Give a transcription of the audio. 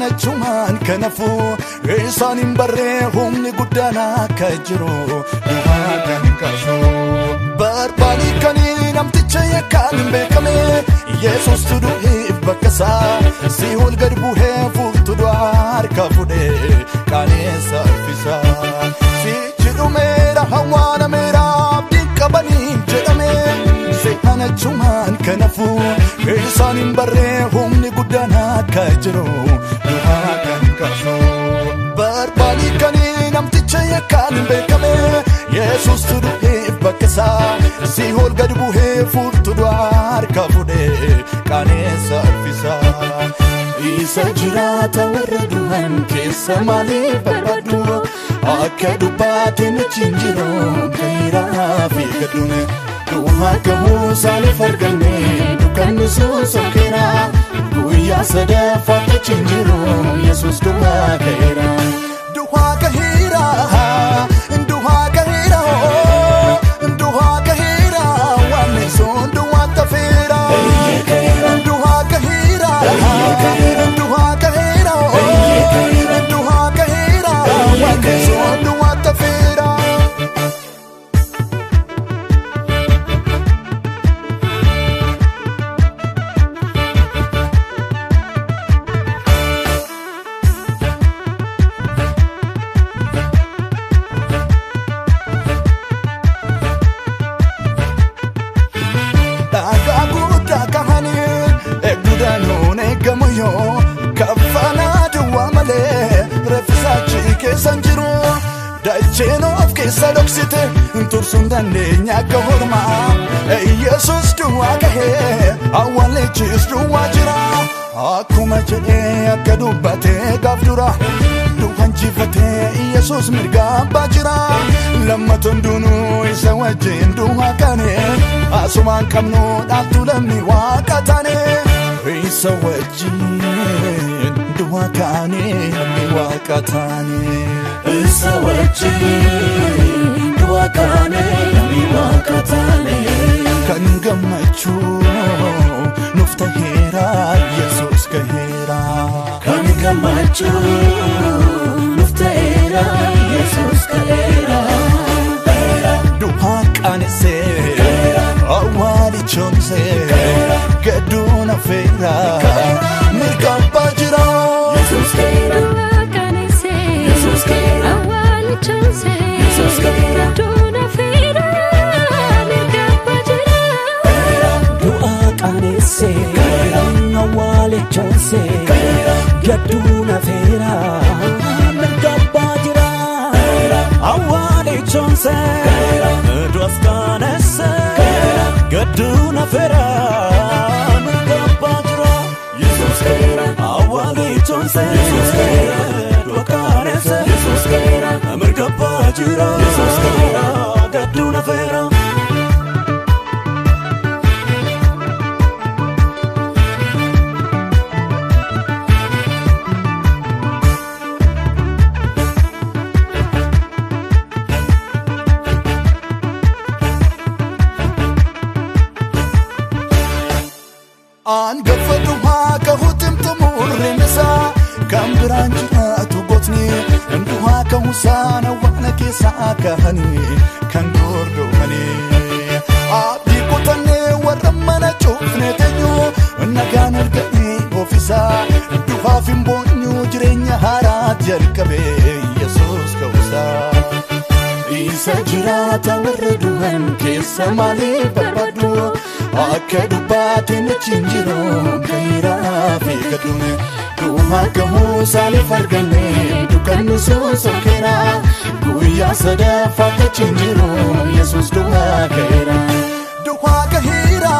Se'anachumaan kanaafuu isaan hin barree humni guddaan akka jiru du'aa kan kaasu. Barbaadii kan namticha yakkaan hin beekame Yesuus du'eef bakka isaa si ol gad bu'ee furtuu du'aa harka fuudhee qaaneessa uffisa. Sichi dhumeera hawwaanameera abdiin qabaniin jedhame se'anachumaan kanaafuu isaan hin barree humni guddaan akka jiru du'aa kan kaasu. Barbaadii kan namticha yakkaan hin beekame Yesuus du'eef bakka isaa si ol gad bu'ee furtuu du'aa harka fuudhee qaaneessa uffisa. Isa jiraata warra du'an keessa maaliif barbaadu? Akka dubbaatiin achi hin jiru ka'eeraa fi gadduun. Du'aa gahuu isaaniif arganne dukkanni sun sokkeera. Guyyaa sadaffaatti achi hin jiru Yesuus du'aa ka'eera. Du'aa ka'eera, du'aa ka'eera, du'aa ka'eera, waan sun du'aa tafeera. Du'aa ka'eera, du'aa ka'eera, du'aa ka'eera, waan sun du'aa tafeera. Dhagaa guddaa kahanii eegduudhaan eegamu yoo kaffanaa duwwaa malee reeffisaa keessa hin jiru. Dacheen of keessa dhoksite tursuun dandeenya akka hormaa. Yesuus duwwaa kahee awwaalichis duwwaa jira. Akkuma jedhee akka dubbatee gaaf dura du'an jifatee Yesuus mirga abbaa jira. Lammatoon duunuu isa wajjin du'aa kaane asumaan qabnu dhaabtuu lamni waaqa taane. Isa wajjin du'aa kaane lamni waaqa taane. Isa wajjin du'aa kaane lamni waaqa taane. Kan gammachuu nuuf taheera Yesuus gaheera. Kan gammachuu nuuf ta'eera Yesuus ga'eera. Du'aa qaanessee awwaalichoomsee gadduun affeera mirga abbaa jira. Yesuus ga'eera. Du'aa qaanessee Yesuus ga'eera. awwaalichoomsee Yesuus ga'eera. gadduun affeera mirga abbaa jira. Du'aa qaanessee awwaalichoomsee gadduun afeera mirga abbaa jira. Awwaalichoomsee du'as qaanessee gadduun afeera mirga abbaa jira. Yesuus ka'eera. Awwaalichoomsee Yesuus ka'eera. du'a qaanessee Yesuus ka'eera. mirga abbaa jira. Yesuus ka'eera. Gadduun afeera. Angafa du'aa kahuu timtimuurreen isaa kan biraan jiraatu gootni du'aa kahuusaan awwaala keessaa kahanii kan gordofanii. Abdii kutannee warra mana cufne teenyu nagaan arganii ofiisaa du'aaf hin boonyu jireenya haaraa jalqabe Yesuus ka'uusaa. Isa jiraata warra du'an keessa maaliif barbaadu? Akka dubbaatiin achi hin jiru ka'eeraa fi gadduun. Du'aa gahuu isaaniif arganne dukkanni sun sokkeera. Guyyaa sadaffaatti achi hin jiru Yesuus du'aa ka'eera. Du'aa gaheera,